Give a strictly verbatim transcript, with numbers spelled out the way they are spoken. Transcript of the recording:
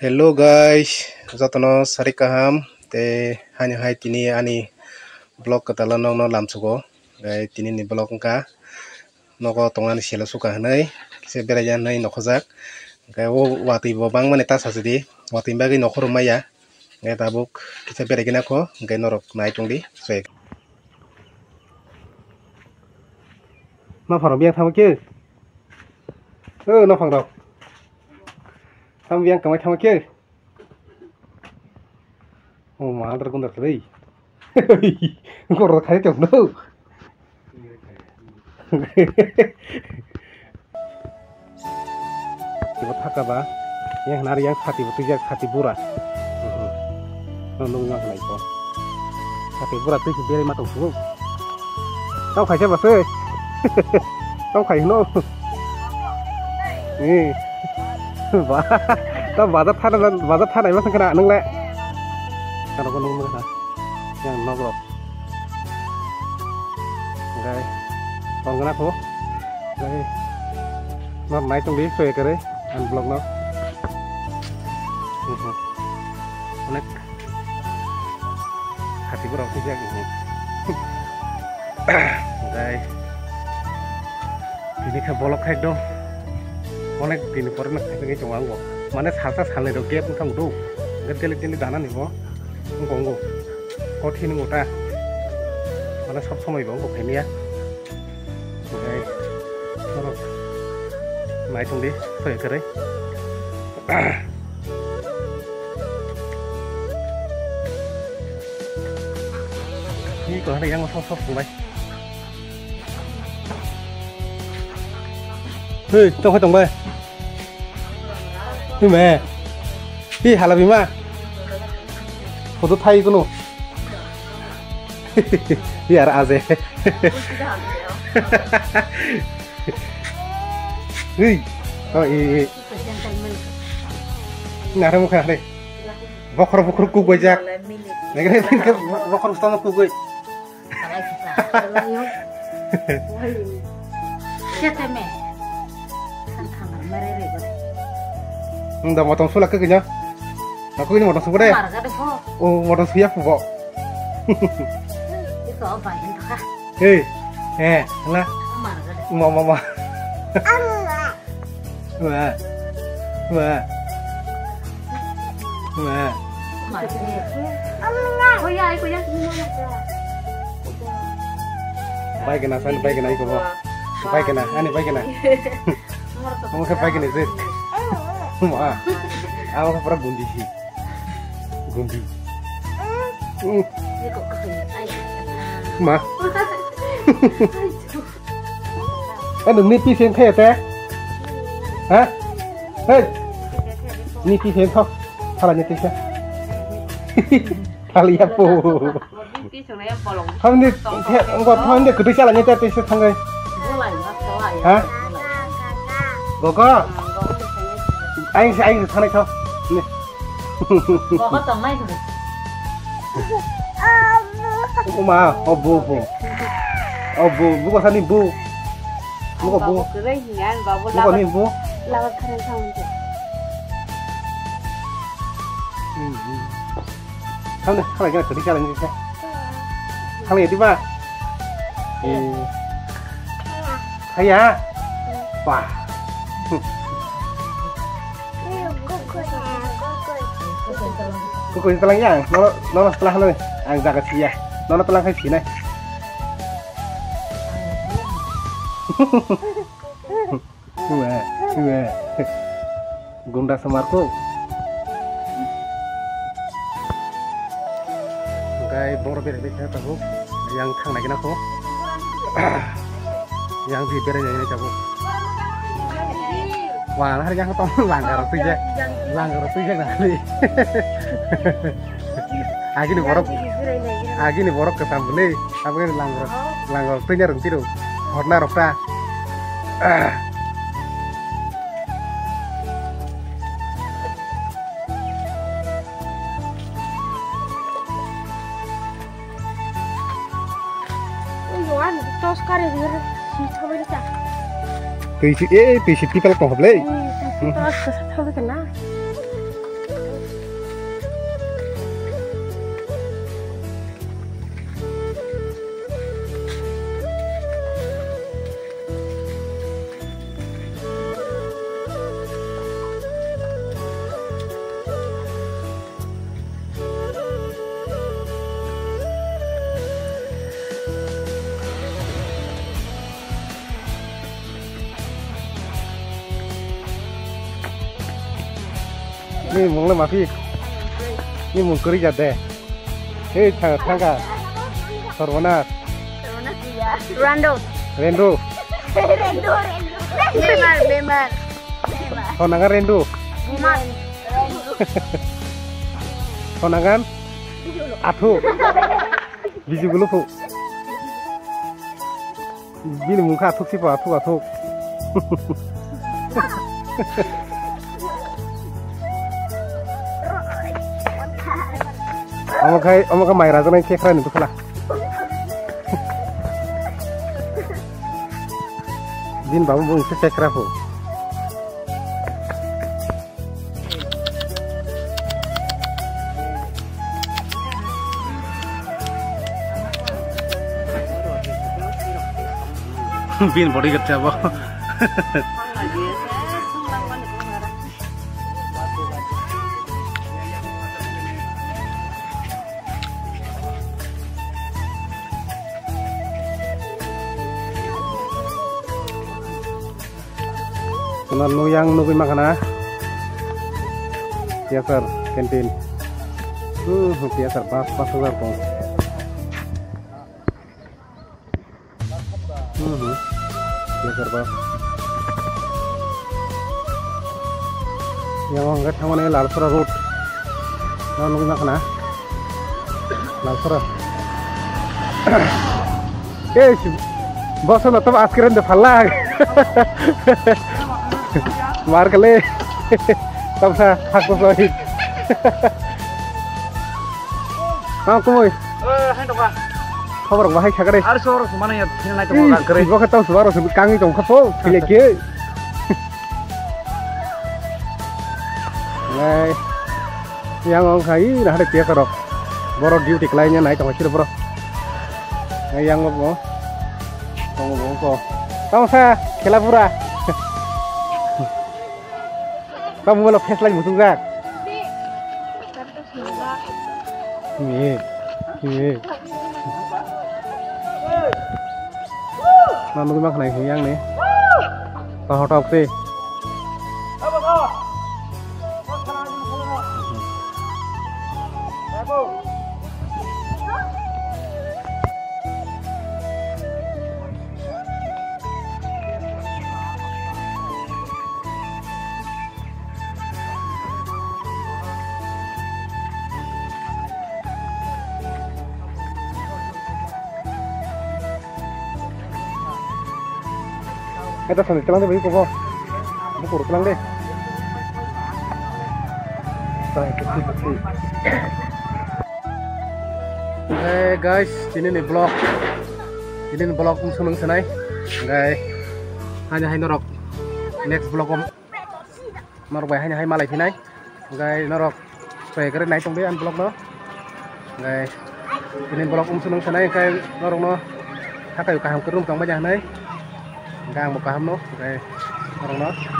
Hello guys, jotono sari kaham. Te hani hai tini ani vlog kwtalo nokno lamsugo. Gai tini ni vlog wngkha nogo tongnani selo suka hinwi kisa beraina hinwi nokhojak. Gai o watwi bo bangmani ta sajidi, watwi bagwi nokhorok maya. Gai tabuk kisa beraigwna kho, gai norok nai tongdi. Soyek. Nophang rok biyang thangma khe? O nophang rok. Tamo biyang kamai thangma khe? O ma adar kundar khlai. Kor khai tong no. Ibo thaka ba, yang nari yang sati bo twijak, sati bura. Mhm. No nung yang nai ko. Sati bura twi beri ma tong su. Tau khai ba se. Tau khai no. Ni. Ba. Tau bazar thana, bazar thana ma sangkana nung le. Kana ko nung nung ha. Yang nogro. Oke. Tong kena ko. Oke. Nor nai tong di, soya kere. An blog no. Mhm. Onek. Hati borok tijak. Oke. Tini khe bolok khai do. Onek din pore no khai tongwi tongo ang bo. Mane salsa salnwi rok gap wngkha do. Gap daily daily dana ni bo. Wngkha wngkha. Kothin wngkha ta. Mane sob somoi bo wngkha phaimya. Oke. Norok nai tong di, soi kwrwi. Ni ko hari yang sok sok tong bai. Hei, tong khai tong bai. Hei me. Hei hala bima. Photo thai kono. Yar aje. Hei. Oh, eh, eh. Nare mukha nare. Bokhor bokhor kuk bai jak. Nagre bokhor stama kuk bai. Siete me. Nda motong sula kagina. Aku ini motong sula deh. Marga de pho. Oh, motong suya pho. Ito apa ini kah? Hei, eh, lah. Marga de. Ma, ma, ma. Wah. Wah. Wah. Kuya, kuya. Bai kena, san bai kena, iko bo. Bai kena, ani bai kena. Omo khe bai kena je. Ma. Amo khe pura gundi si. Gundi. Ma. Ano ni pi sen khe te? Ha? Hey. Ni pi sen kho. Thala ni pi sen. Thali ya po. Hamni, hamni kutui chala ni te te se thangai. Ha? Gogo. Aing se aing se thanai kho. Ni. Boko tongnai hwnwi. Uma, obo, obo. Obo, buko sani bu. Buko bu. Babu kwrwi hiya, babu. Buko labar, ni bu. Labar kharang kha hwnwi. Hmm, hmm. Thang de, khalai kena kwrwi khalai ni khe. Khalai di ba. Eh. Haya. Wah. Kukui telang yang, nono, nono telang hano, ang jaga siya, nono telang hai sinai. Wah, wah. Gunda semarku. Engkai bor bere bere tabuk, yang thang lagi nako. Yang di bere yang tabuk. Wah, hari yang tong langgar tu je, langgar tu je ngali. Agini borok, agini borok kesam beli, apa kan langgar, langgar tu nyarung tiru, horna rokta. Twi si, eh, twi si tipal tong hable. Twi si tipal kasa thawi kana. Ni mung le maphi. Ni mung kwrwi ja de. Hei, tha-, thangka. Sorbonas. Rando. Rendo. Rendo, Rendo. Bemar, bemar. Bemar. Honangan Rendo. Bemar. Honangan? Athu. Biji gulupu. Bini mungkha athuk sipo, athuk, athuk. Omo khai, omo khe mai rajaknai kekra ni bwkhwla. Bini baba bo wngkha kekra pho. Bin body gate abo. Chwla nw yang nugwi mankha na. T S R canteen. Hmm, T S R bus pass hajar tong. Hmm, hmm. T S R bus. Yang hwnkhe thangmani Lalsora road. Nw nugwi mankha na. Lalsora. Eish, boso no to askeren de phalak. Mar kale. Tamsa hakko soi. Kam kumoi. Eh, hai toka. Khobor bahai sakare. Ar sor sumana ya, thina nai to Ih, kang kare. Ibo khe tau suaro su kangi tong khapo, thile ke. Nai. Yang ong khai na hade tiya karok. Borok duty khlai nya nai tong sir borok. Nai yang bo. Tong bo ko. Tong sa khela pura. Ka mobile flash light mutung jak. Ni. Ni. Nanu ma khnai yang ni. Tohotok se. Eta sani telang de bai ko bo. Bukur telang de. Hey guys, tini ni vlog. Tini ni vlog um sunung sanai. Guys, hanya hai norok next vlog om. Norok bai haino hai malai phinai. Hwnkhe norok twi kwrwi nai tongdi ani vlog no. Hwnkhe tini vlog um sunung sanai hwnkhe norok no hakai kaham kwrwng tongbaidi hinwi. Hwnkhe ang bo kaham no hwnkhe norok no.